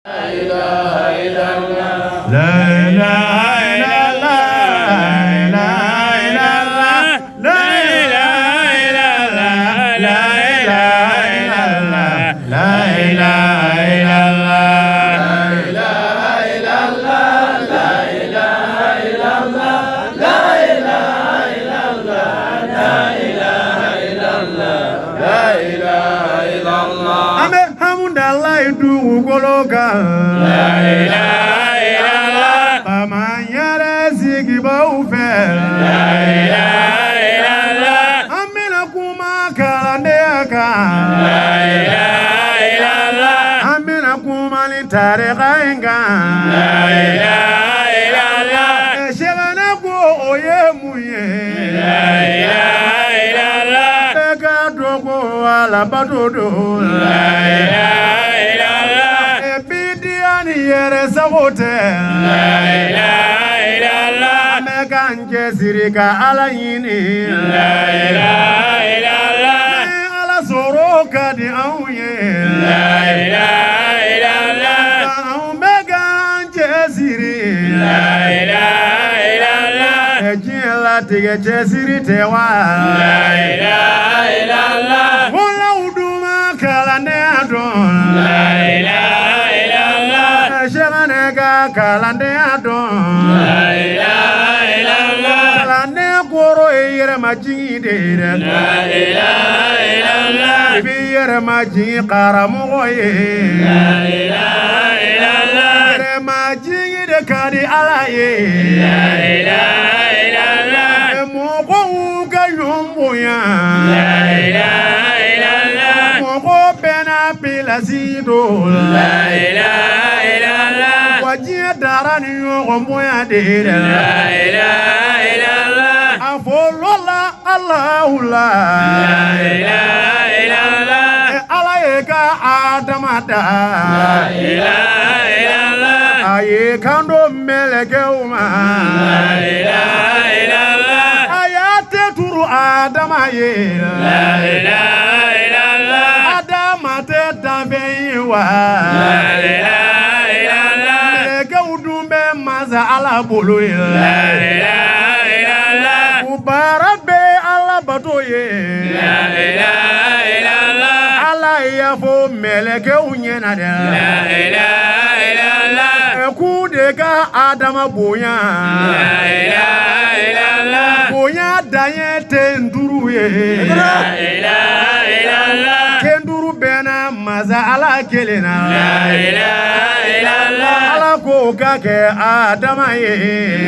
La ilaha illallah, la ilaha la ilaha illallah, la ilaha illallah, la ilaha illallah. An bɛ hamudalayi dugukolo kan. La ilaha illallah. Faama yɛrɛ sigibaw fɛ. La ilaha illallah. An bɛna kuma kalandenya kan. La ilaha illallah. An bɛna kuma ni tarika in kan. La ilaha illallah. Sɛbɛnne ko o ye mun ye? La ilaha illallah. Bɛɛ k'a dɔn ko Alabato don. La ilaha illallah. Bidiya ni yɛrɛ sago tɛ. La ilaha illallah. An bɛ k'an cɛsiri ka Ala ɲini. La ilaha illallah. Ni Ala sɔrɔ ka di anw ye. La ilaha illallah. Anw bɛ k'an cɛsiri. La ilaha illallah. Diɲɛ latigɛ cɛsiri tɛ wa? La ilaha illallah. Walaw duma kalandenya dɔn. La ilaha illallah. Sɛbɛnne ka kalandenya dɔn. La ilaha illallah. Kalanden kɔrɔ ye yɛrɛmajigin de ye dɛ. La ilaha illallah. I b'i yɛrɛmajigin karamɔgɔ ye. La ilaha illallah. Yɛrɛmajigin de ka di Ala ye. La ilaha illallah. Mɔgɔw ka ɲɔgɔn bonya. La ilaha illallah. Mɔgɔ bɛɛ n'a pilasi don. La ilaha illallah. Wa diɲɛ dara ni ɲɔgɔn bonya de ye dɛ. La ilaha illallah. A fɔlɔ la Alahu la. La ilaha illallah. Ala ye ka Adama da. La ilaha illallah. A ye kan don mɛlɛkɛw ma. La ilaha illallah. A y'a tɛ turu Adama ye. La ilaha illallah. Adama tɛ danfɛn ye wa? La ilaha illallah. Mɛlɛkɛw dun bɛ masa Ala bolo ye. La ilaha illallah. U baara bɛ Ala bato ye. La ilaha illallah. Ala y'a fɔ mɛlɛkɛw ɲɛna dɛ. La ilaha illallah. K'u de ka Adama bonya. La ilaha illallah. Bonya dan ye ten duuru ye. La ilaha illallah. Ten duuru bɛnna masa Ala kelen na. La ilaha illallah. Ala ko ka kɛ Adama ye.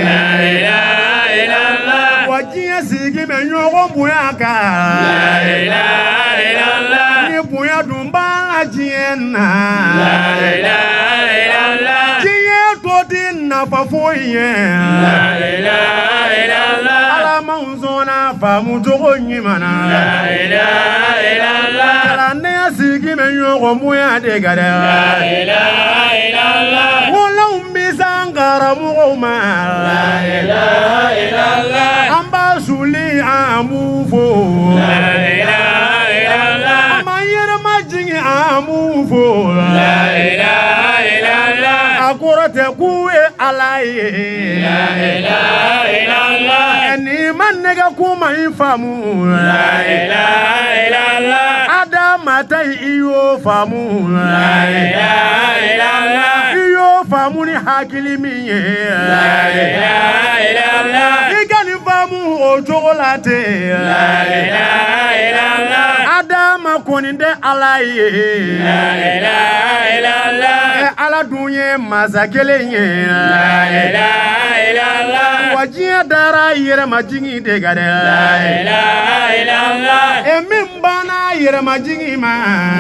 La ilaha illallah. Wa diɲɛ sigi bɛ ɲɔgɔn bonya kan. La ilaha illallah. Ni bonya dun b'a la diɲɛ na. La ilaha illallah. Diɲɛ to ti nafa foyi ye. La ilaha illallah. Ala m'anw sɔnna faamu cogo ɲuman na. La ilaha illallah. Kalandenya sigi bɛ ɲɔgɔn bonya de kan dɛ. La ilaha illallah. Wolow bɛ s'an karamɔgɔw ma. La ilaha illallah. An b'a suli an b'u fo. La ilaha illallah. An b'an yɛrɛ majigin an b'u fo. La ilaha illallah. A kɔrɔ tɛ k'u ye Ala ye. La ilaha illallah. Ni ma nɛgɛ kuma in faamu. La ilaha illallah. Adama ta i y'o faamu. La ilaha illallah. I y'o faamu ni hakili min ye. La ilaha illallah. I ka nin faamu o cogo la ten. La ilaha illallah. Adama kɔni tɛ Ala ye. La ilaha illallah. Ala dun ye masa kelen ye. La ilaha illallah. Wa diɲɛ dara yɛrɛmajigin de kan dɛ. La ilaha illallah. Min banna yɛrɛmajigin ma.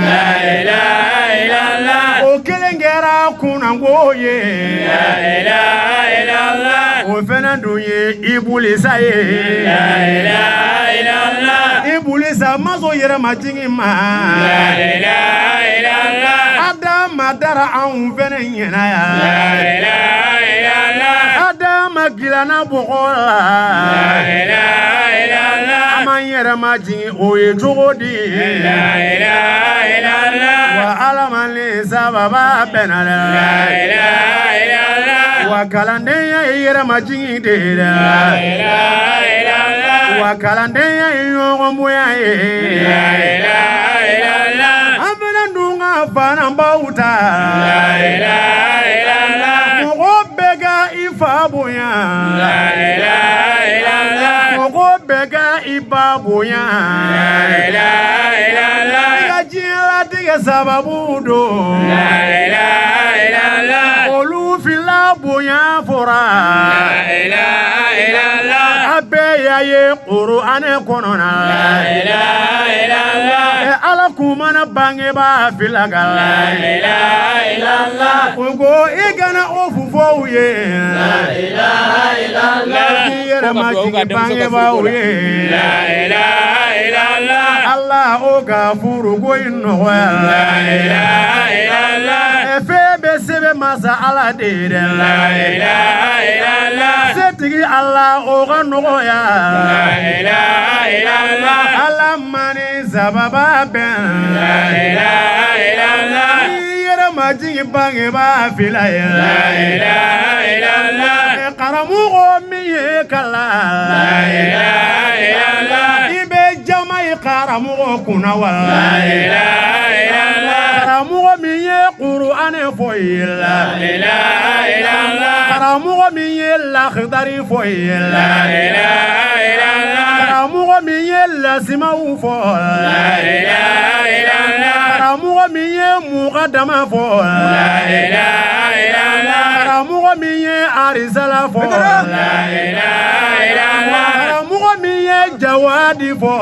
La ilaha illallah. O kelen kɛra kunnango ye. La ilaha illallah. O fɛnɛ dun ye Ibulisa ye. La ilaha illallah. Ibulisa ma sɔn yɛrɛmajigin ma. La ilaha illallah. Adama dara anw fɛnɛ ɲɛna yan. La ilaha illallah. Adama dilanna bɔgɔ la. La ilaha illallah. An m'an yɛrɛ majigin o ye cogo di? La ilaha illallah. Wa Ala ma ni sababa bɛnna dɛ. Wa kalandenya ye yɛrɛmajigin de ye dɛ. Wa kalandenya ye ɲɔgɔn bonya ye. An fana dun ka fanabaw ta. Mɔgɔ bɛɛ ka i fa bonya. Mɔgɔ bɛɛ ka i ba bonya. I ka diɲɛlatigɛ sababu don. Olu fila bonya fɔra. A bɛɛ y'a ye kuranɛ kɔnɔna. Ala kumana bangebaa fila kan. U ko i kana o fɔ u ye. I yɛrɛ Ko ka dugawu majigin k'a denmuso ka bangebaaw furuko la. ye. Ala o ka furuko in nɔgɔya. Fɛn bɛɛ se bɛ masa Ala de yɛrɛ la. Setigi Ala o ka nɔgɔya. Ala ma ni sababa bɛn. I yɛrɛ majigin bangebaa fila ye. Karamɔgɔ min ye kalan. I bɛ jama ye karamɔgɔ kunna wa. Karamɔgɔ min ye kuranɛ fɔ i la. Karamɔgɔ min ye lakidari fɔ i la. Karamɔgɔ min ye lasimaw fɔ. Karamɔgɔ min ye mukadama fɔ. Karamɔgɔ min ye arisala fɔ. Karamɔgɔ min ye jawadi fɔ.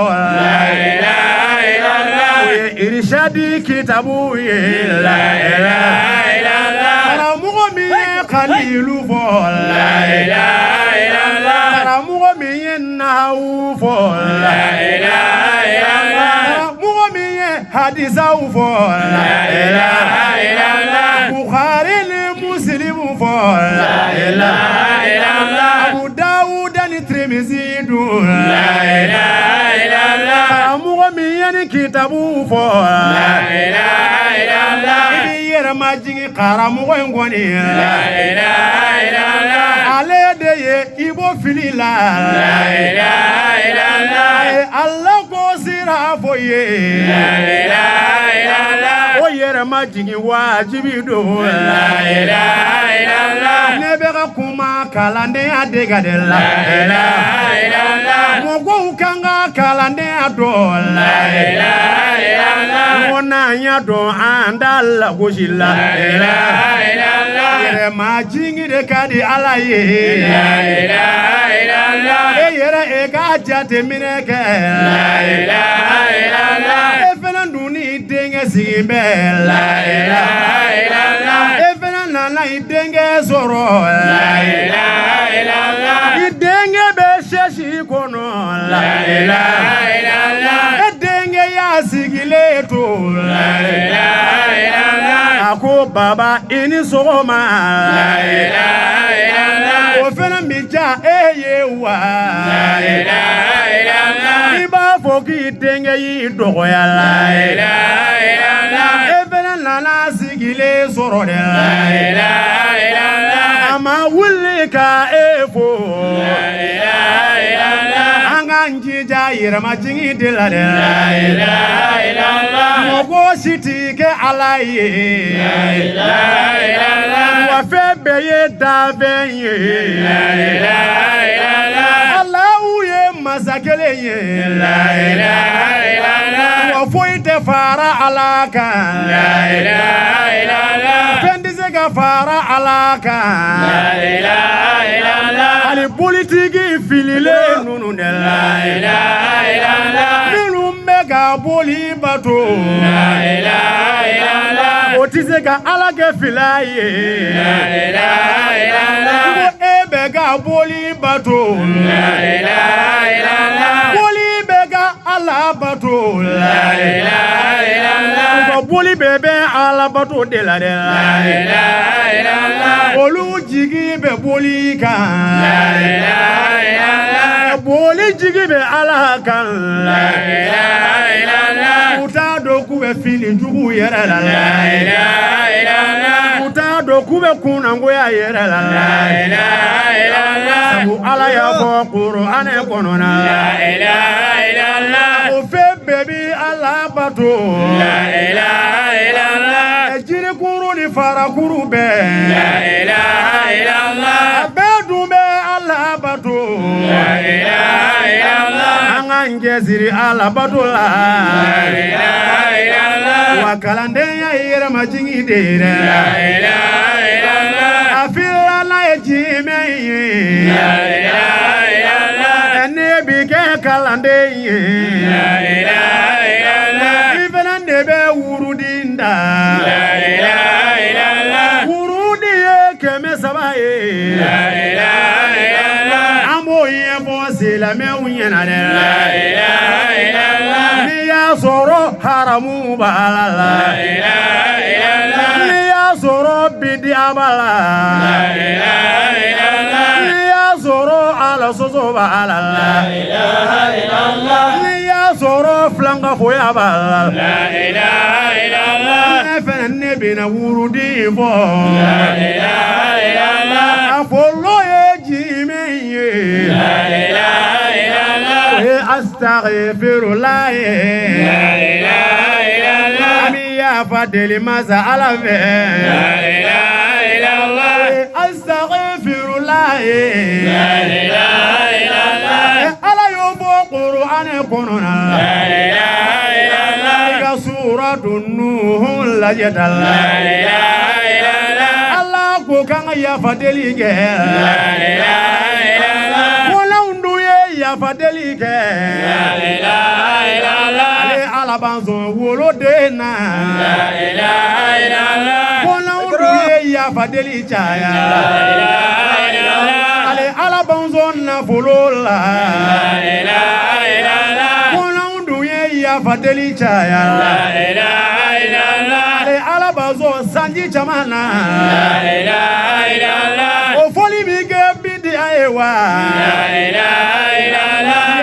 O ye irishadi kitabu ye. Karamɔgɔ min ye kalilu fɔ. Karamɔgɔ min ye nahawu fɔ. Karamɔgɔ min ye hadisaw fɔ. Bukhari ni Muslimu fɔ. Abu Dawuda ni Tirimizi dun. Karamɔgɔ min ye ni kitabu fɔ. I b'i yɛrɛ majigin karamɔgɔ in kɔni. Ale de ye i bɔ fili la. A ye Ala ko sira fɔ i ye. O yɛrɛ majigin wajibi don. Ne bɛ ka kuma kalandenya de kan de la. Mɔgɔw kan ka kalandenya dɔn la. Ko n'an y'a dɔn an t'a lagosi la. Yɛrɛmajigin de ka di Ala ye. E yɛrɛ e ka jateminɛ kɛ. E fana dun n'i denkɛ sigi bɛ la. E fana nana i denkɛ sɔrɔ la. I denkɛ bɛ sɛsi kɔnɔ la. E denkɛ y'a sigilen to la. A ko baba i ni sɔgɔma. O fana bɛ diya e ye wa. I b'a fɔ k'i denkɛ y'i dɔgɔya la. E fana nana sigilen sɔrɔ dɛ. A ma wuli ka e fo. An k'an jija yɛrɛmajigin de la dɛ. Mɔgɔ si t'i kɛ Ala ye. Wa fɛn bɛɛ ye danfɛn ye. Alahu ye masa kelen ye. Wa foyi tɛ fara Ala kan. Fɛn tɛ se ka fara Ala kan. Hali politiki fililen ninnu de la. Minnu bɛ ka boli bato. O tɛ se ka Ala kɛ fila ye. Ko e bɛ ka boli bato. Boli bɛ ka Ala bato. Nka boli bɛɛ bɛ Ala bato de la dɛ. Olu jigi bɛ boli kan. Boli jigi bɛ Ala kan. U t'a dɔn k'u bɛ bɛ fili jugu yɛrɛ la. U t'a dɔn k'u bɛ kunnangoya yɛrɛ la. Sabu Ala y'a fɔ Kuranɛ kɔnɔ na. O fɛn bɛɛ bi Ala bato. Jirikuru ni farakuru bɛɛ. A bɛɛ dun bɛ Ala bato. An k'an cɛsiri Ala bato la. Wa kalandenya ye yɛrɛmajigin de ye dɛ. A filanan ye jumɛn ye? Ne bi kɛ kalanden ye. I fana de bɛ wurudi da. Wurudi ye 300 ye. An b'o ɲɛfɔ silamɛw ɲɛna dɛ. N'i y'a sɔrɔ haramu b'a la. N'i y'a sɔrɔ bidiya b'a la. N'i y'a sɔrɔ Ala sɔsɔ b'a la. N'i y'a sɔrɔ filankafoya b'a la. Ne fɛnɛ ne bɛna wurudi fɔ. A fɔlɔ ye jumɛn ye? O ye astaghfirullah ye. An bɛ yafa deli masa Ala fɛ. O ye astaghfirullah ye. Ala y'o fɔ Kuranɛ kɔnɔ na. I ka suratu Nuhu lajɛ da la. Ala ko k'an ka yafa deli kɛ. Ko n'anw dun ye yafa deli kɛ. Ale Ala b'an sɔn woloden na. Ko n'anw dun ye yafa deli caya. Ale Ala b'an sɔn nafolo la. Ko n'anw dun ye yafa deli caya. Ale Ala b'an sɔn sanji caman na. O fɔli bi kɛ bidiya ye wa?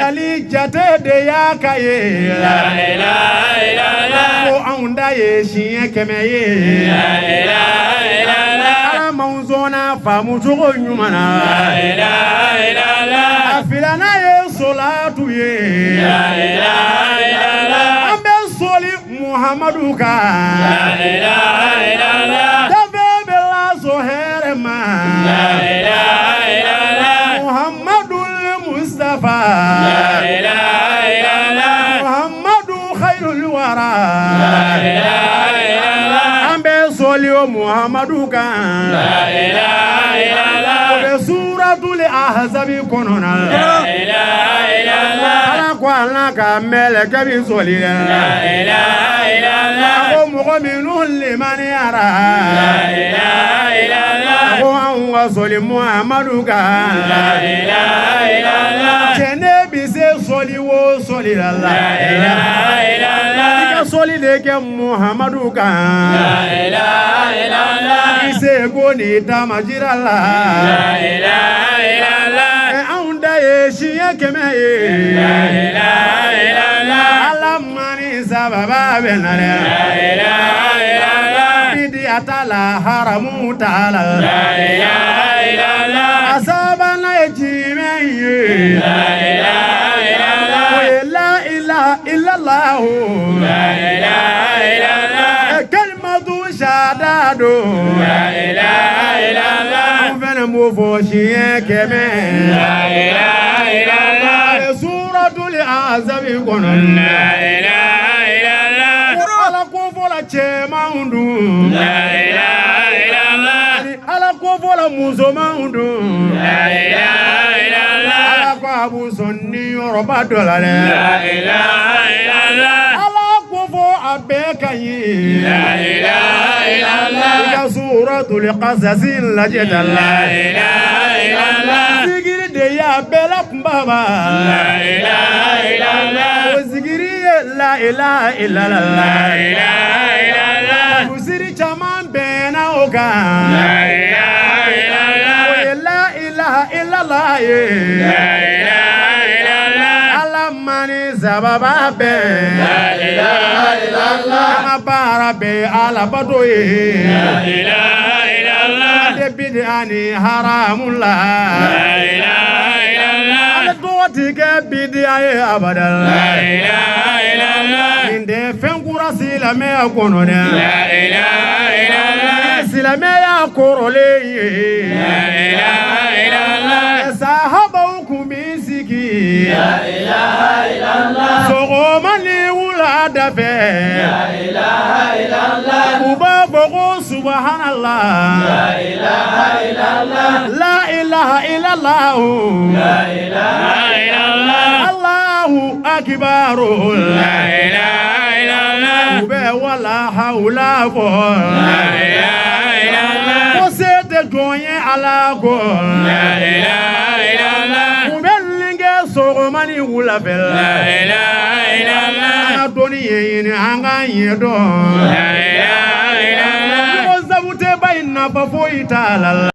Yali jate de y'a ka ye. Ko anw da ye siɲɛ 100 ye. Ala m'anw sɔnna faamu cogo ɲuman na. A filanan ye solatu ye. An bɛ soli Muhamadu kan. Danfɛn bɛ lasɔn hɛrɛ ma. Muhamadu Mustafa. Muhamadu khairul wara. An bɛ soli o Muhamadu kan. O bɛ suratul Ahzabi kɔnɔ na. Ala ko ala ka mɛlɛkɛ bi soli la. A ko mɔgɔ minnu limaniyara. A ko anw ka soli Muhamadu kan. Cɛ ne bi se soli o soli la. I ka soli de kɛ Muhamadu kan. I seko ni damajira la. Anw da ye siɲɛ 100 ye. Ala ma ni sababa bɛ na dɛ. Bidiya t'a la, haramu t'a la. A sabanan ye jumɛn ye? O ye la ilaha illallah. Kalimatu shahada don. An fɛnɛ b'o fɔ siɲɛ 100. Suratul Ahzabi kɔnɔ. Ko Ala ko fɔla cɛmanw dun. Ani Ala ko fɔla musomanw dun. Ala ko a b'u sɔn ni yɔrɔba dɔ la dɛ. Ala ko fɔ a bɛɛ ka ɲi. I ka suratul Qasasi lajɛ da la. Zikiri de y'a bɛɛ la kunbaba. O zikiri ye la ilaha illallah. Fusiri caman bɛnna o kan. O ye la ilaha illallah ye. Ala ma ni sababa bɛn. baara bɛɛ Alabato ye. An tɛ bidi ani haramu la. An tɛ tɔgɔ ti kɛ bidiya ye abada. Nin tɛ fɛn kura silamɛya kɔnɔ dɛ. Silamɛya kɔrɔlen ye. Sahabaw kun b'i sigi sɔgɔma ni wulada fɛ, u b'a fɔ ko subhanallah, la ilaha illallah, Allahu akbar, u bɛ wala hawla fɔ ko se tɛ jɔn ye Ala kɔ. U bɛ nin kɛ sɔgɔma ni wula fɛ. An ka dɔnni ɲɛɲini, an k'a ɲɛdɔn. Mɔgɔ sabu tɛ ba in nafa foyi t'a la.